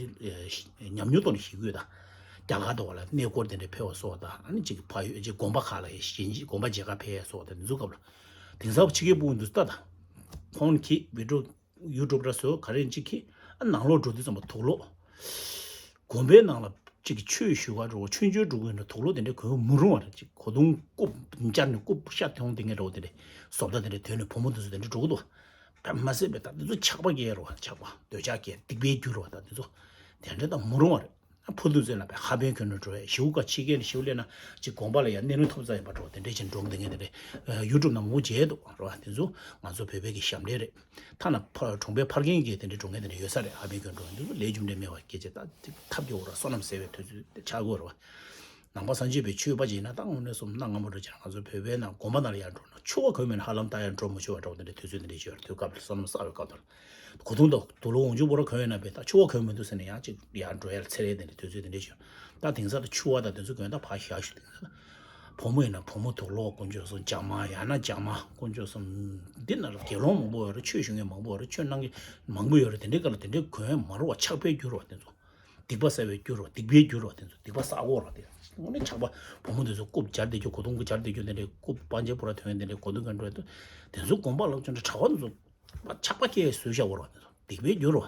ཉམས་མྱོང་ཐོག་ནས་ཤེས་ཀྱི་ཡོད་ད། རྒྱ་གར་དུ་བ་ལ་གནས་སྐོར་དེ་འདྲ་ཕེབས་པ་སོགས་ད་ཨ་ནི་ཅིག་ཕ་ཡུལ་ཅིག་དགོན་པ་ཁག་ལ་ཞིང་ཆེན་དགོན་པ་མཇལ་ཁ་ཕེབས་ཡ་སོགས་ད་དེ་ཚོ་སྐབས་ལ། དེང་སང་ཕྱི་རྒྱལ་སྤུ་གུ་འདུག་ད་ད། ཁོང་གིས་བི་ཌིའོ་ཡུ་ཊུབ་འདྲ་བཟོ་ག་རེ་ཅིག་གིས་ཨ་ནང་ལོགས་འགྲོ་དུས་ཙམ་པ་དུག་ལོག་དགོན་པའི་ནང་ལ་ཅིག་གི་ཆོས་ཞུ་ག་འགྲོ་ཆོས་འབྱོན་འགྲོ་དགོས་ན་དུག་ལོག་དེ་འདྲའི་གོན་མི་རུང་བ་རེད། ཅིག་གོས་ཐུང་རྐུབ་འབྱར་ནས་རྐུབ་ཤ་ཐོན་དེ་འདྲ་འགྲོ་དེ་འདྲའི་བཟོ་ལྟ་དེ་འདྲ་དོན་ནས་བུ་མོ་དེ་ཚོ་དེ་འདྲ་འགྲོ་གི་འདུག་དེ་མ་ཟད་པའི་ད་དེ་ཚོ་ཆགས་པ་སྐྱེ་རོ། ཆགས་པ་འདོད་ཆགས་སྐྱེ་སྡིག་པའི་རྒྱུ་རོ། ད་དེ་ཚོ་དེ་འདྲ་ད་མི་རུང་བ་རེད། ཕུ་དུ་ཚོས་ལ་པའི་ཧ་པན་གྱོན་ནས་འགྲོ་བས་ཞིའུ་ཀ་ཕྱི་རྒྱལ་ནས་ཞིའུ་སླེབས་ན་ཅིག་དགོན་པ་ལ་ཡང་གནས་ལུང་ཐོབ་ཙམ་ཡིན་པ་འགྲོ་དེ་འདྲས་ཅིག་འགྲོ་གི་འདུག་ངས་དེ་འདྲས་ཡུ་ཊུབ་ནང་མང་པོ་མཇལ་འདུག་རེད་བ། དེ་ཚོ་ང་ཚོ་བོད་པའི་གི་ཞབས་འདྲེན་རེད། ཐ་ན་ཕ་གྲོང་པའི་ཕ་རྒན་གྱིས་དེ་འདྲས་འགྲོ་མཁན་དེ་འདྲས་ཡོད་ས་རེད། ཧ་པན་གྱོན་འགྲོ་མཁན་དེ་ཚོ་ལས་རྒྱུ་འབྲས་མེད་པ་སྐད་ཆ་ད་ཐབས་སྐྱོ་བོ་ར་བསོད་ནམས་ཟད་པའི་དུས་ཚོད་དེ་ཆགས་དགོས་རེད་བ། ནང་པ་སངས་རྒྱས་པའི་ཆོས་པ་ཅིག་ཡིན་ན་ད་དངོས་གནས་སོམ་སྣ་ངན་པོ་འདྲ་ཅིག་ང་ཚོ་བོད་པའི་ནང་དགོན་པ་ནང་ལ་ཡར་འགྲོ་ན་ཆུ་བ་གོན་མེད་ན་ཧ་ལམ་ད་ཡར་འགྲོ་མི་ཆོག་པ་འདྲ་བོ་དེ་འདྲའི་དུས་ཚོད་དེ་འདྲ་ཅིག་ཡོད་རེད། དུས་སྐབས་དེ་བསོད་ནམས་བསགས་པའི་སྐབས་དེར། གོས་ཐུང་དང་དུག་ལོག་འོག་འཇུག་པོ་ར་གོན་ཡོད་ན་བས་ད་ཆུ་བ་གོན་མི་འདུག་ཟེར་ནས་ཡང་ཅིག་ཡར་འགྲོ་ཡ་ལ་ཚེ་རེ་དེ་འདྲའི་དུས་ཚོད་དེ་འདྲ་ཅིག་ཡོད། ད་དེང་སང་ད་ཆུ་བ་དང་དེ་ཚོ་གོན་ད་ཕར་བཞག་ཞུ། དེང་སང་བུ་མོ་ཡིན་ན་བུ་མོ་དུག་ལོག་དཀོན་མཆོག་གསུམ་རྒྱ་མ་ཡང་ན་རྒྱ་མ་དཀོན་མཆོག་གསུམ། འདི་ན་དགེ་སློང་མང་པོ་ཡོད་རེད། ཆོས་ཞུ་མཁན་མང་པོ་ཡོད་རེད། ཆོས་གནང་མཁན་མང་པོ་ཡོད་རེད། དེ་འདྲའི་སྐབས་ལ་དེ་འདྲའི་གོན་མ་རུང་བ་ཆགས་པའི་རྒྱུ་རེད་བ་དེ་ཚོ། སྡིག་པ་བསགས་པའི་རྒྱུ་རོ། སྡིག་པའི་རྒྱུ་རོ། དེ་ཚོ་སྡིག་པ་བསགས་དགོས་རོ། དེ་དངོས་གནས་ཆགས་པ་བུ་མོ་དེ་ཚོ་རྐུབ་སྦྱར་བསྡད་རྒྱུ་གོས་ཐུང་གི་སྦྱར་བསྡད་རྒྱུ་དེ་འདྲའི་རྐུབ་སྤང་རྒྱ་པོ་ར་ཐོན་དེ་འདྲའི་གོས་ཐུང་ག་འགྲོ་དེ་ཚོ་དགོན་པ་ལོག་ཅོ་འདྲ་གྲྭ་པ་དེ་ཚོ་ཆགས་པ་སྐྱེ་བཟོས་བཞག་གོ་རོ། དེ་ཚོ་སྡིག་པའི་རྒྱུ་རོ།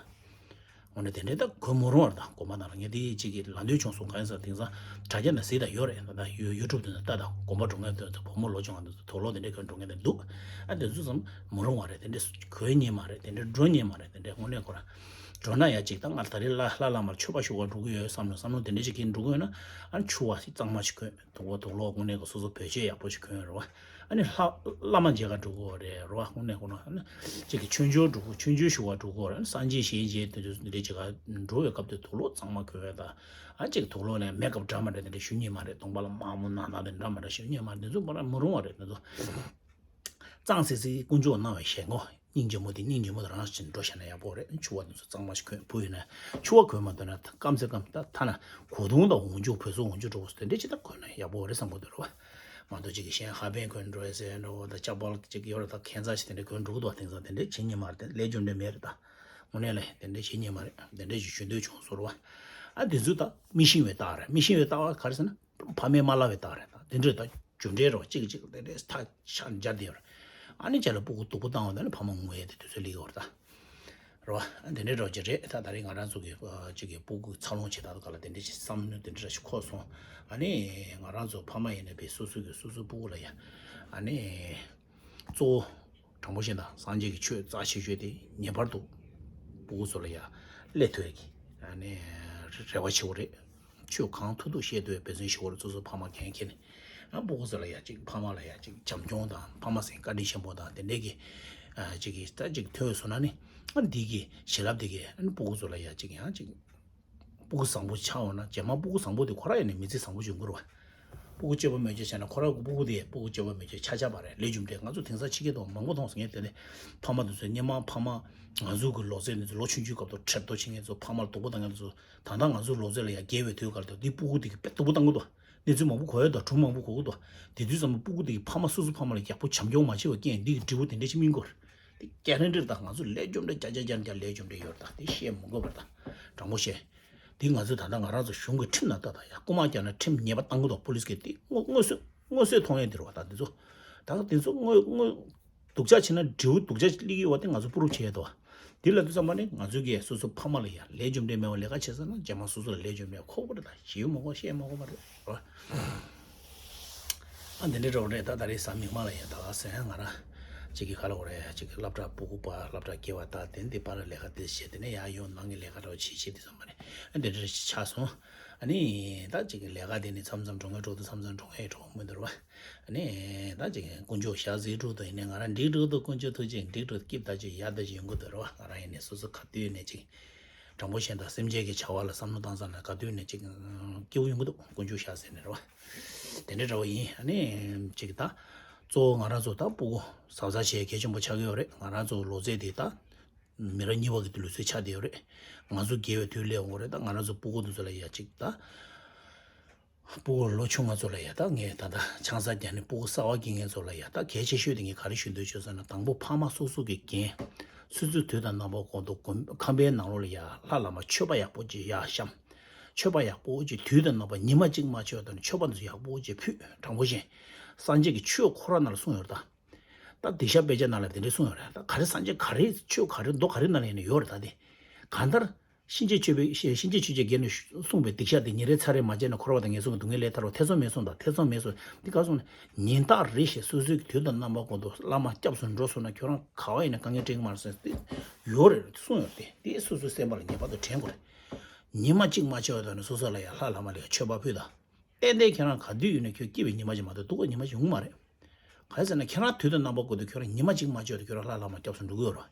དངོས་གནས་དེ་འདྲའི་ད་གོས་མ་རུང་བ་རེད། ད་དགོན་པ་ནང་ལ་ངས་དེ་གཅིག་གི་ལ་འདོད་བྱུང་སོང་། གང་ཡིན་ཟེར་དེང་སང་དྲ་རྒྱ་ནང་གཟིགས་དང་ཡོད་རེད། ད་ཡུ་ཡུ་ཊུབ་དེ་ནས་ལྟ་དང་དགོན་པ་འགྲོ་མཁན་དེ་ཚོ་བུ་མོ་ལོག་ཅོ་ང་དེ་ཚོ་དུག་ལོག་དེ་འདྲའི་ག་འགྲོ་མཁན་དེ་འདུག་ཨ་དེ་ཚོ་ཙམ་མ་རུང་བ་རེད། དེ་འདྲའི་གོས་ཉན་མ་རེད། དེ་འདྲའི་འགྲོ་ཉན་མ་རེད། དེ་འདྲའི་དངོས་གནས་ཁོ་རང་འགྲོ་ན་ཡ་ཅིག་ད་ང་ད་རེས་ལ་ལྷ་བླ་མར་མཆོད་པ་ཞུ་བར་འགྲོ་གི་ཡོད་བསམ་ནས་བསམ་བློ་དེ་འདྲ་ཅིག་གིས་འགྲོ་གི་ཡོད་ན་ཨ་ཆུ་བ་ཞིག་གཙང་མ་ཞིག་གོན། དུག་པ་དུག་ལོག་དངོས་གནས་ཀྱི་སོ་སོ་བོད་ཆས་ཡག་པོ་ཞིག་གོན་རེད་བ། ཨ་ནི་ལྷ་བླ་མ་མཇལ་ཁ་འགྲོ་གི་ཡོད་རེད་རེད་བ། དངོས་གནས་ཁོ་ན་ཨ་ནི་ཅིག་གིས་ཆོས་འབྱོར་འགྲོ་གི་ཆོས་འབྱོར་ཞུ་བར་འགྲོ་གི་ཡོད་རེད། སངས་རྒྱས་ཞལ་མཇལ་དེ་ཚོ་འདི་འདྲ་ཅིག་ག་འགྲོ་བའི་སྐབས་དེ་དུག་ལོག་གཙང་མ་གོན་ཡ་ད་ཨ་ཅིག་དུག་ལོག་ནས་མེ་ཀབ་འདྲ་མ་འདྲ་དེ་འདྲ་ཞུ་ཉན་མ་རེད། གདོང་པ་ལ་དམར་མོ་ནག་ནག་དེ་འདྲ་མ་འདྲ་ཞུ་ཉན་མ་རེད། དེ་ཚོ་མ་ར་མ་རུང་བ་རེད། དེ་ཚོ། གཙང་སིང་སིང་དཀོན་མཆོག་གནང་བའི་ཞལ་ངོ་སྙིང་རྗེ་མོ་དེ་སྙིང་རྗེ་མོ་དེ་རང་བཞིན་འགྲོ་བཞག་ན་ཡག་པོ་རེད། ཆུ་བ་དེ་ཚོ་གཙང་མ་ཞིག་གོན། བུ་ཡིན་ན་ཆུ་བ་གོན་མ་འདོད་ན་སྐམ་སེ་སྐམ། ད་ཐ་ན་གོས་ཐུང་དང་འོག་འཇུག་བོད་སོག་འོག་འཇུག་འགྲོ་བ་དེ་འདྲས་ཅིག་ད་གོན་ན་ཡག་པོ་རེད་བསམ་གི་འདུག་རེད་བ། མ་གཏོགས་ཅིག་གི་གཞན་ཧ་པན་གོན་འགྲོ་ཡ་ཟེར་འགྲོ་བ་ད་ལྕགས་པར་ཅིག་ཡོད་རེད། ད་ཁན་ཚ་ཞིག་དེ་འདྲས་གོན་འགྲོ་གི་འདུག་དེང་སང་དེ་འདྲས་བྱེད་ཉན་མ་རེད། ལས་རྒྱུ་འབྲས་མེད་རེད་ད། དངོས་གནས་ལས་དེ་འདྲས་བྱེད་ཉན་མ་རེད། དེ་འདྲས་ཅིག་ཞུ་འདོད་བྱུང་སོང་རེད་བ། ཨ་དེ་ཚོ་ད་མི་ཤེས་པའི་རྟགས་རེད། མི་ཤེས་པའི་རྟགས་ག་རེ་ཟེར་ན། ཕ་མས་མ་བསླབས་པའི་རྟགས་རེད། ད་དེ་འདྲས་ད་རྒྱུ་འབྲས་རོ་གཅིག་གཅིག་དེ་འདྲས་ཐག་ཆག་འཇར་དེ་ཡོད་རེད། ཨ་ནི་ཅག་ལ་སྤུ་གུ་སྡུག་པོ་བཏང་བ་ད་ནི་ཕ་མ་ངུ་ཡས་དེ་དུས་ཚོད་སླེབས་ཡོད་རེད་ད། རོ། ཨ་དེ་འདྲས་རོ་གཅིག་རེད། ད་ད་རེས་ང་རང་ཚོ་གི་ཨ་གཅིག་གི་སྤུ་གུ་འཚར་ལོངས་བྱེད་སྟངས་སྒང་ལ་དེ་འདྲས་ཅིག་བསམ་བློ་དེ་འདྲས་ཞིག་འཁོར་སོང་། ཨ་ནི་ང་རང་ཚོ་ཕ་མ་ཡིན་ན་བས་སོ་སོ་གི་སོ་སོ་སྤུ་གུ་ལ་ཡ་ཨ་ནི། གཙོ་བོ། དྲང་པོ་བཤད་ན་སངས་རྒྱས་ཀྱི་ཆོས་རྩ་ཆེ་ཤོས་དེ་ངེས་པར་དུ་སྤུ་གུ་ཚོ་ལ་ཡ་སླེབས་ཐུབ་ཡ་གི་ཨ་ནི་རེ་བ་ཆེ་བོ་རེད། ཆོས་གང་ཐུབ་ཐུབ་བཤད་ཐུབ་ཡ་འབད་བརྩོན་ཞུ་བ་རེད། སོ་སོ་ཕ་མ་འགན་འཁྱེར་ནས་ཨ་སྤུ་གུ་ཚོ་ལ་ཡ་ཅིག་ཕ་མ་ལ་ཡ་ཅིག་བྱམས་སྐྱོང་དང་ཕ་མ་སེམས་བཀའ་དྲིན་ཆེན་པོ་དང་དེ་འདྲས་ཀྱི་ཨ་ཅིག་གི་ད་ཅིག་ཐོས་སོང་ན་ནི་ཨ་འདི་གི་བྱིན་རླབས་དེ་གི་ཨ་ནི་སྤུ་གུ་ཚོ་ལ་ཡ་ཅིག་ཡང་ཅིག་སྤུ་གུ་བཟང་པོ་ཆགས་འོང་ན་རྗེས་མ་སྤུ་གུ་བཟང་པོ་དེ་ཁོ་རང་ཡིན་ནའི་མི་ཚེ་བཟང་པོ་ཡོང་གི་རེད་བ། སྤུ་གུ་སྤྱོད་པ་མི་སྤྱོད་བྱས་ན་ཁོ་རང་གི་སྤུ་གུ་དེ་སྤུ་གུ་སྤྱོད་པ་མི་སྤྱོད་ཆ་ཆ་པ་རེད། ལས་རྒྱུ་འབྲས་ང་ཚོ་དེང་སང་ཕྱི་རྒྱལ་དུ་མང་པོ་མཐོང་སོང་། ངས་དེ་ནས་ཕ་མ་དེ་ཚོས་སྔོན་མ་ཕ་མ་ང་ཚོ་གི་ལོ་ཚད་དེ་ཚོ་ལོ་ཆུང་ཆུང་སྐབས་དུ་ཁྲེབ་ཏོ་བྱེད་མཁན་ཚོ་ཕ་མར་སྡུག་པོ་བཏང་མཁན་ཚོ་ད་ལྟ་ང་ཚོ་ལོ་ཚད་ལ་ཡང་རྒས་པའི་དུས་སྐབས་དུ་འདི་སྤུ་གུ་དེ་གི་དཔེ་སྡུག་པོ་བཏང་གི་འདུག་གནས་ཚུལ་མང་པོ་གོ་ཡོད་དང་སྒྲུང་མང་པོ་གོ་གི་འདུག་དེ་དུས་ཙམ་པ་སྤུ་གུ་དེ་གི་ཕ་མ་སོ་སོ་ཕ་མ་ལ་ཡག་པོ་བྱམས་སྐྱོང་མ་བྱས་པའི་རྐྱེན་འདི་གི་འབྲས་བུ་དེ་འདྲ་ཅིག་སྨིན་གྱི་རེད། དེ་ཀེ་རན་ཊི་རེད། ད་ང་ཚོ་ལས་རྒྱུ་འབྲས་བརྒྱ་ཆ་བརྒྱ་ནས་བརྒྱ་ལས་རྒྱུ་འབྲས་ཡོད་རེད། ད་དེ་བཤད་མི་དགོས་པ་རེད། ད་དྲང་པོ་བཤད། དེ་ང་ཚོས་ད་ལྟ་ང་རང་ཚོ་གཞུང་གི་ཁྲིམས་ནང་ལྟ་དང་ཡ་རྐུ་མ་རྒྱག་ན་ཁྲིམས་ཉེས་པ་བཏང་གི་འདུག་པུ་ལིས་གིས་དེ་དངོས་དངོས་སུ་དངོས་སུ་མཐོང་ཡས་དེ་རེད་བ། ད་དེ་ཚོ་ད་དེ་ཚོ་དངོས་དངོས་སྡུག་ཅག་བྱས་ན་འབྲས་བུ་སྡུག་ཅག་སླེབས་ཀྱི་ཡོད་པ་དེ་ང་ཚོ་སྤུ་རུབ་བྱས་ཡས་འདུག་བ། དེ་ལ་དུས་ཙམ་པ་ནི་ང་ཚོ་གིས་སོ་སོ་ཕ་མ་ལ་ཡ་ལས་རྒྱུ་འབྲས་མེད་པ་ལས་ཀ་བྱེད་ས་ན་རྗེས་མ་སོ་སོ་ལ་ལས་རྒྱུ་འབྲས་ཁོག་པ་རེད། ད་ཞེ་མི་དགོས་བཤད་མི་དགོས་པ་རེད་བ། ཨ་འདི་འདྲའི་རོགས་རེད། ད་ད་རེས་གཟའ་མིག་དམར་ལ་ཡ་ད་ག་ཟེར་ང་རང་གཅིག་གི་ག་ལ་འོ་རེད། གཅིག་གི་སློབ་གྲྭ་སྤུ་གུ་པ་སློབ་གྲྭ་སྐྱེལ་བ་ད་དེ་འདི་པར་ལས་ཀ་དེ་བྱས་དེ་ནས་ཡ་ཡོང་ནང་གི་ལས་ཀ་འདྲ་བོ་བྱེད་བྱེད་དེ་ཙམ་པ་རེད། ཨ་འདི་འདྲ་ཞིག་ཆགས་སོང་། ཨ་ནི་ད་གཅིག་གི་ལས་ཀ་དེ་ནི་མཚམས་མཚམས་འགྲོ་ངེས་འགྲོ་དུས་མཚམས་མཚམས་འགྲོ་ངེས་འགྲོ་མི་འདུག་ར་བ། ཨ་ནི་ད་གཅིག་དཀོན་མཆོག་ཞག་གཟིགས་འགྲོ་དུས་ཡིན་ནའི་ང་རང་འགྲིག་འགྲོ་དུས་དཀོན་མཆོག་ཐུགས་རྗེ་འགྲིག་འགྲོ་སྐྱིད་ད་ཅིག་ཡག་ད་ཅིག་ཡོང་གི་འདུག་ར་བ། ང་རང་ཡིན་ནའི་སོ་སོ་ག་དུས་ནས་ཅིག་དྲང་པོ་བཤད་ན་ད་སེམས་ཅན་གྱི་བྱ་བ་ལ་བསམ་བློ་བཏང་ཙང་ན་ག་དུས་ནས་ཅིག་སྐྱིད་པོ་ཡོང་གི་འདུག་དཀོན་མཆོག་ཞག་ཟེར་ནས་ར་བ། དེ་འདྲ་འདྲ་བོ་ཡིན། ཨ་ནི་ཅིག་ད་གཙོ་བོ་ང་རང་ཚོ་ད་སྤུ་གུ་གཟབ་གཟབ་བྱེད་གལ་ཆེན་པོ་ཆགས་ཀྱི་ཡོད་རེད། ང་རང་ཚོ་ལོ་ཚད་དེ་ད་མི་རབས་གཉིས་པ་གི་ལོ་ཚད་ཆགས་བསྡད་ཡོད་རེད། ང་ཚོ་རྒས་པའི་དུས་སླེབས་འོང་རེད། ད་ང་རང་ཚོ་སྤུ་གུ་དེ་ཚོ་ལ་ཡ་ཅིག་ད་ སྤུ་གུ་ལོ་ཆུང་ང་ཚོ་ལ་ཡ་ད་ངས་ད་ལྟ་ཆང་ས་རྒྱག་ནས་སྤུ་གུ་གསར་བ་སྐྱེ་མཁན་ཚོ་ལ་ཡ་ད་གལ་ཆེ་ཤོས་དེ་ངས་ག་རེ་ཞུ་འདོད་བྱུང་ཟེར་ན། དང་པོ་ཕ་མ་སོ་སོ་གི་འགན། སོ་སོའི་དུས་དང་རྣམ་པ་གོང་དུ་དགོན་ཁང་པའི་ནང་ལོགས་ལ་ཡ་ལྷ་བླ་མ་མཆོད་པ་ཡག་པོ་ཅིག་ཡ་བཤམས། མཆོད་པ་ཡག་པོ་ཅིག་དུས་དང་རྣམ་པ་ཉི་མ་གཅིག་མ་ཆོད་དང་མཆོད་པ་འདི་ཚོ་ཡག་པོ་ཅིག་ཕུལ། དྲང་པོ་བཤད། སངས་རྒྱས་ཀྱི་ཆོས་ཁོ་ར་ནང་ལ་གསུངས་ཡོད་རེད་ད། ད་སྡིག་བཤགས་དཔེ་ཆ་ནང་ལ་དེ་འདྲས་གསུངས་ཡོད་རེད། ད་ག་རེ་སངས་རྒྱས་ག་རེ་ཆོས་ག་རེ་མདོ་ག་རེ་ནང་ལ་ཡིན་ན་ཡོད་རེད་ད་དེ། གང་ལྟར། གཤིན་རྗེ་ཆོས་པའི་གཤིན་རྗེ་ཆོས་རྗེ་རྒན་ནས་གསུངས་པའི་སྡིག་བཤགས་དེ་ཉིན་རེ་ཚར་རེ་མ་བྱས་ན་འཁོར་བ་དང་ངན་སོང་གི་སྡུག་བསྔལ་ལས་ཐར་བ་ཐེ་ཚོམ་མེད་གསུངས་དང་། ཐེ་ཚོམ་མེད་གསུངས་འདི་ག་གསུངས་ནས་ཉིན་རྟག་རེ་བཞིན་སོ་སོའི་དུས་དང་རྣམ་པ་ཀུན་ཏུ་བླ་མ་སྐྱབས་སུ་འགྲོ་སོང་ན་ཁྱོད་རང་ག་བ་ཡིན་ན་དཀའ་ངལ་འཕྲད་ཀྱི་མ་རེད་ཟེར་ཏེ་ཡོད་རེད་གསུངས་ཡོད་དེ། དེ་སོ་སོའི་སེམས་པ་ལ་ངེས་པར་དུ་དྲན་དགོས་རེད། ཉི་མ་གཅིག་མ་ཆོད་པ་དང་ནི་སོ་སོ་ལ་ཡང་ལྷ་བླ་མ་ལ་ཡང་མཆོད་པ་ཕུལ་དང་། ཏན་ཏན་ཁྱེད་རང་ག་དུས་ཡིན་ན་ཁྱོད་སྐྱིད་པའི་ཉི་མ་ཞིག་མ་གཏོགས་སྡུག་པའི་ཉི་མ་ཞིག་ཡོང་གི་མ་རེད། ག་རེ་ཟེར་ན་ཁྱེད་རང་དུས་དང་རྣམ་པ་ཀུན་ཏུ་ཁྱོད་རང་ཉི་མ་གཅིག་མ་ཆོད་དུ་ཁྱོད་རང་ལྷ་བླ་མ་སྐྱབས་སུ་འགྲོ་གི་ཡོད་རེད།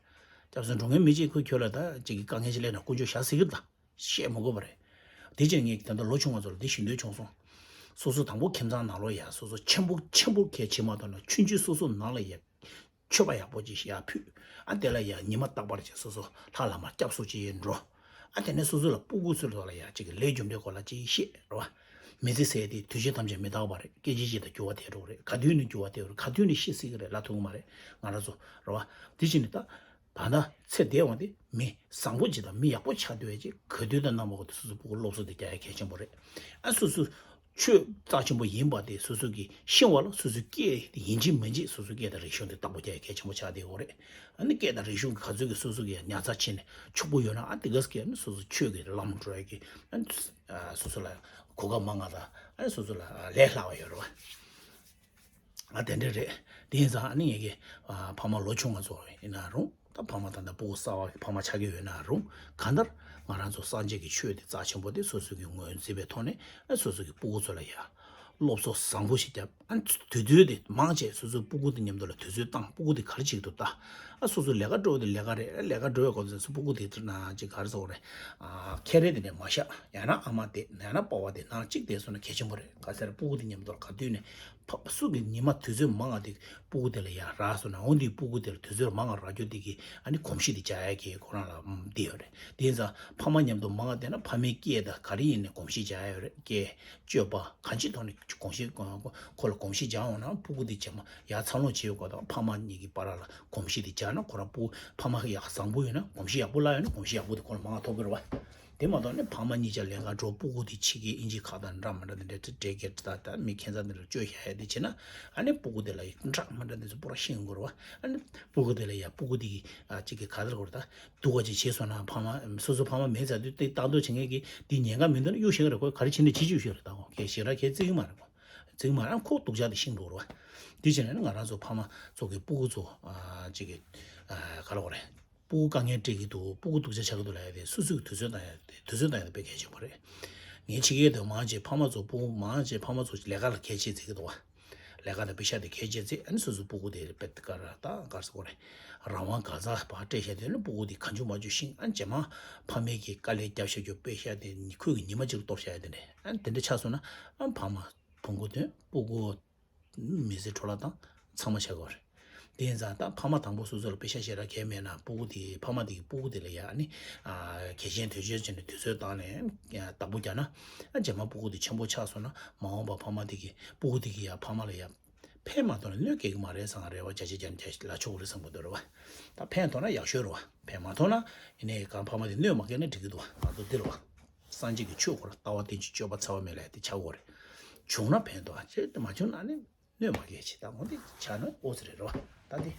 སྐྱབས་སུ་འགྲོ་མཁན་མི་གཅིག་ཁོས་ཁྱོད་ལ་ད་ཅིག་གི་དཀའ་ངལ་ཞིག་སླེབས་ན་དཀོན་མཆོག་བཞག་ཟེར་གི་རེད་ད། བཤད་མི་དགོས་པ་རེད། དེ་ཕྱིར་ངས་ད་ལྟ་ལོ་ཆུང་བ་ཚོ་ལ་འདི་ཞུ་འདོད་བྱུང་སོང་། སོ་སོ་དང་པོ་ཁྱིམ་ཚང་ནང་ལོགས་ཡ་སོ་སོ་ཆེན་པོ་ཆེན་པོ་གལ་ཆེ་མ་གཏོགས་ན་ཆུང་ཆུང་སོ་སོ་ནང་ལ་ཡ་མཆོད་པ་ཡག་པོ་ཅིག་ཡར་ཕུལ། ཨ་དེ་ལ་ཡ་ཉི་མ་རྟག་པར་ཅིག་སོ་སོ་ལྷ་བླ་མ་སྐྱབས་སུ་ཅིག་འགྲོ། ཨ་དེ་ནས་སོ་སོ་ལ་སྤུ་གུ་ཚོའི་ཐོག་ལ་ཡ་ཅིག་གི་ལས་རྒྱུ་འབྲས་སྐོར་ལ་ཅིག་བཤད་རེད་བ། མི་ཚེ་ཟེར་དེ་དུས་བཞི་ཐམས་ཅད་མི་རྟག་པ་རེད། སྐད་ཅིག་གཅིག་དང་འགྱུར་བ་ཐེབས་འགྲོ་གི་རེད། ག་དུས་ནས་འགྱུར་བ་ཐེབས་རེད། ག་དུས་ནས་ཤི་སྲིད་ཀྱི་རེད། ལ་ཐུག་གི་མ་རེད། ང་རང་ཚོ་རེད་བ། དེ་བཞིན་ནི་ད་ད་ལྟ་ཚེ་འདས་འོང་དེ་མི་བཟང་པོ་ཅིག་དང་མི་ཡག་པོ་ཆགས་འདོད་ཅིག་ག་དུས་དང་རྣམ་པ་ཀུན་ཏུ་སོ་སོ་སྤུ་གུ་སློབ་གསོ་དེ་རྒྱག་ཡ་གལ་ཆེན་པོ་རེད། ཨ་སོ་སོ་ཆོས་རྩ་ཆེན་པོ་ཡིན་པ་དེ་སོ་སོ་གིས་ཤེས་པ་ལ་སོ་སོའི་སྐད་དེ་ཡིན་གཅིག་མིན་གཅིག་སོ་སོའི་སྐད་དང་རིག་གཞུང་དེ་བདག་པོ་རྒྱག་ཡ་གལ་ཆེན་པོ་ཆགས་བསྡད་ཡོད་རེད། ཨ་ནི་སྐད་དང་རིག་གཞུང་གི་ག་ཚོད་ཀྱི་སོ་སོ་གིས་ཉར་ཚགས་བྱས་ནས་ཕྱུག་པོ་ཡོད་ན་ཨ་དེ་ག་སྐད་ནི་སོ་སོ་ཆོས་ཀྱི་ལམ་འགྲོ་ཡ་གི་ཨ་ནི་སོ་སོ་ལ་གོ་སྐབས་མང་ང་དང་ཨ་ནི་སོ་སོ་ལ་ལས་སླ་བ་ཡོད་རེད་བ། ཨ་དེ་འདྲ་རེད། དེ་ཡིན་ཙང་ཨ་ནི་ངེད་ཀྱི་ཨ་ཕ་མ་ལོ་ཆུང་ང་ཚོ་ཡིན་ན་རུང་ད་ཕ་མ་ད་ལྟ་སྤུ་གུ་གསར་བ་གི་ཕ་མ་ཆགས་ཀྱི་ཡོད་ན་རུང་གང་ལྟར་ང་རང་ཚོ་སངས་རྒྱས་ཀྱི་ཆོས་དེ་རྩ་ཆེན་པོ་དེ་སོ་སོ་གི་ངོས་འཛིན་པའི་ཐོག་ནས་ཨ་སོ་སོ་གི་སྤུ་གུ་ཚོ་ལ་ཡ་སློབ་གསོ་བཟང་པོ་ཞིག་བརྒྱབ། ཨ་དུས་ཚོད་དེ་མང་ཆེ་སོ་སོའི་སྤུ་གུ་དེ་མཉམ་དུ་ལ་དུས་ཚོད་བཏང་། སྤུ་གུ་དེ་ག་རེ་བྱེད་ཀྱི་འདུག་ལྟ། ཨ་སོ་སོ་ལས་ཀ་འགྲོ་བ་དེ་ལས་ཀ་རེད། ལས་ཀ་འགྲོ་བའི་སྐབས་སུ་སྤུ་གུ་དེ་ལྟར་ན་ཅིག་ག་རེ་ཟེར་དགོས་རེད། ཨ་ཁྱད་རེ་དེ་ནས་མ་བཞག་ཡང་ན་ཨ་མ་དེ་ཡང་ན་པ་ཕ་དེ་ནང་གཅིག་བསྡད་སོང་ན་གལ་ཆེན་པོ་རེད། ག་ཟེར་སྤུ་གུ་དེ་མཉམ་དུ་ལ་ག་དུས་ནས་ཕ་སུ་གི་ཉི་མ་དུས་ཚོད་མང་ང་དེ་སྤུ་གུ་དེ་ལ་ཡ་རག་སོང་ན་འོ་འདི་སྤུ་གུ་དེ་ལ་དུས་ཚོད་མང་ང་རག་རྒྱུ་དེ་གི་ཨ་ནི་གོམས་གཤིས་དེ་བྱ་ཡ་གི་ཁོ་རང་ལ་ཨམ་བསྡད་ཡོད་རེད། དེ་ཡིན་ཙང་ཕ་མ་མཉམ་དུ་མང་ང་བསྡད་ན་ཕ་མའི་སྐད་དང་ག་རེ་ཡིན་ནའི་གོམས་གཤིས་བྱ་ཡ་ཡོད་རེད། སྐད་སྤྱོད་པ་གང་ཅིའི་ཐོག་ནས་གོམས་གཤིས་ཁོ་ལ་གོམས་གཤིས་བྱ་འོང་ན་སྤུ་གུ་དེ་ཇེ་མང་ཡར་འཚར་ལོངས་བྱེད་ཡོད་སྐོར་དང་། ཕ་མ་གཉིས་ཀྱི་བར་ལ་གོམས་གཤིས་དེ་བྱ་ན་ཁོ་རང་སྤུ་ཕ་མ་ཡག་བཟང་པོ་ཡོད་ན་གོམས་གཤིས་ཡག་པོ་བརླག་ཡོད་ན་གོམས་གཤིས་ཡག་པོ་དེ་ཁོ་ལ་མང་ང་ཐོབ་ཀྱི་རེད་བ། དེ་མ་གཏོགས་ནི་ཕ་མ་གཉིས་ཆ་ལས་ཀ་འགྲོ་སྤུ་གུ་དེ་ཕྱི་རྒྱལ་དབྱིན་ཇི་ཁ་དང་འདྲ་མི་འདྲ་དེ་འདྲ་འདྲ་སྐད་ད་ད་མི་ཁྱད་མཚར་དེ་འདྲ་བཅོས་བཞག་ཡ་དེ་བྱས་ན་ཨ་ནི་སྤུ་གུ་དེ་ལ་ཡི་འདྲ་མི་འདྲ་དེ་ཚོ་པུ་ར་ཤེས་ཡོང་གི་རེད་བ། ཨ་ནི་སྤུ་གུ་དེ་ལ་ཡ་སྤུ་གུ་དེ་གི་ཨ་གཅིག་གི་ག་རེ་ཟེར་དགོས་རེད་ད། སྡུག་པ་ཅིག་བྱས་སོང་ན་ཕ་མ་སོ་སོ་ཕ་མ་མེད་ཚར་དུས་དེ་ལྟ་རྟོག་བྱེད་མཁན་གྱི་དེ་ཉེན་ཁ་མི་འདུག་ན་གཡུག་ཤེས་ཀྱི་རེད། ཁོས་ག་རེ་བྱེད་ན་བྱེད་བཅུག་ཤེས་རེད། ད་ཁོ་གས་ཞེ་དྲག་ཁས་བརྩི་གི་མ་རེད། བརྩི་གི་མ་རེད། ཁོ་སྡུག་ཅག་དེ་ཤེས་འགྲོ་རེད་བ། དེ་བྱས་ན་ང་རང་ཚོ་ཕ་མ་ཚོ་གི་སྤུ་གུ་ཚོ་ཨ་ཅིག་གི་ཨ་ག་རེ་ཟེར་དགོས་རེད། སྤུ་གུ་དཀའ་ངལ་འཕྲད་ཀྱི་འདུག་སྤུ་གུ་སྡུག་ཅག་ཆགས་ཀྱི་འདུག་ལབ་ཡ་དེ་སོ་སོས་དུས་ཚོད་བཏང་ཡ་དེ་དུས་ཚོད་བཏང་ཡ་དེ་དཔེ་གལ་ཆེན་པོ་རེད། ངས་ཕྱི་རྒྱལ་དུ་མང་ཆེ་ཕ་མ་ཚོ་སྤུ་གུ་མང་ཆེ་ཕ་མ་ཚོ་ལས་ཀ་ལ་གལ་ཆེ་བརྩི་གི་འདུག་བ། ལས་ཀ་དང་པེ་ཤག་དེ་གལ་ཆེ་བརྩི། ཨ་ནི་སོ་སོའི་སྤུ་གུ་དེ་རྦད་དེ་ག་རེ་ད་ག་རེ་ཟེར་དགོས་རེད། རང་དབང་ག་ཚ་བ་སྤྲད་བཞག་དེ་ནི་སྤུ་གུ་དེ་གང་བྱུང་མ་བྱུང་ཤིང་ཨ་རྗེས་མ་ཕ་མས་ཀྱི་དཀའ་ལས་བརྒྱབ་བཞག་རྒྱུ་པེ་ཤག་དེ་ཁོས་ཀྱི་ཉི་མ་གཅིག་ལ་གཏོར་བཞག་ཡ་དེ་འདྲས། ཨ་ནི་དེ་འདྲ་ཆགས་སོང་ན་ཨ་ཕ་མ་བུ་གུ་དོན་སྤུ་གུ་མི་ཚེ་འཕྲོ་བརླག་བཏང་ཚང་མ་ཆགས་ཀྱི་ཡོད་རེད། དེ་ཡིན་ཙང་ད་ཕ་མ་དང་པོ་སོ་སོ་ལ་པེ་ཤག་ཞེ་དྲག་གལ་མེད་ན་སྤུ་གུ་དེ་ཕ་མ་དེ་གི་སྤུ་གུ་དེ་ལ་ཡ་ཨ་ནི་ཨ་གལ་ཆེན་དོན་ཆེན་བྱས་ནས་དུས་ཚོད་བཏང་ནས་བདག་པོ་རྒྱག་ན་ཨ་རྗེས་མ་སྤུ་གུ་དེ་ཆེན་པོ་ཆགས་སོང་ན་མ་འོངས་པ་ཕ་མ་དེ་གི་སྤུ་གུ་དེ་གི་ཡ་ཕ་མ་ལ་ཡ་ཕན་མ་ཐོགས་ན་གནོད་སྐྱེལ་གི་མ་རེད་བསམ་རེ་བ་བརྒྱ་ཆ་བརྒྱ་ནས་བརྒྱ་ལ་ཆོག་གི་རེད་བསམ་གི་འདུག་རེད་བ། ད་ཕན་ཐོགས་ན་ཡག་ཤོས་རེད་བ། ཕན་མ་ཐོགས་ན་ཡིན་ནའི་གང་ཕ་མ་དེ་གནོད་མ་སྐྱེལ་ན་འགྲིག་གི་འདུག་བ། ང་ཚོ་འདི་རེད་བ། སངས་རྒྱས་ཀྱི་ཆོས་སྐོར་ལྟ་བ་རྟེན་ཅིང་སྤྱོད་པ་འཚེ་བ་མེད་ལབ་ཡ་དེ་ཆགས་དགོས་རེད། བྱུང་ན་ཕན་ཐོགས་ཨ་ཅེ་དེ་མ་བྱུང་ན་ནི་གནོད་མ་སྐྱེལ་ཅིག་ད་འོ་དེ་ཆགས་ན་ཨོ་ཙི་རེད་རེད་བ། ད་དེ་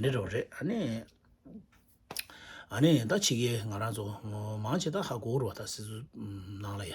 དེ་འདྲ་རེད་བ་རེད། ཨ་ནི་ཨ་ནི་ད་ཕྱི་རྒྱལ་ང་རང་ཚོ་མང་ཆེ་ད་ཧ་གོ་རེད་བ། ད་སི་སུ་ནང་ལ་ཡ།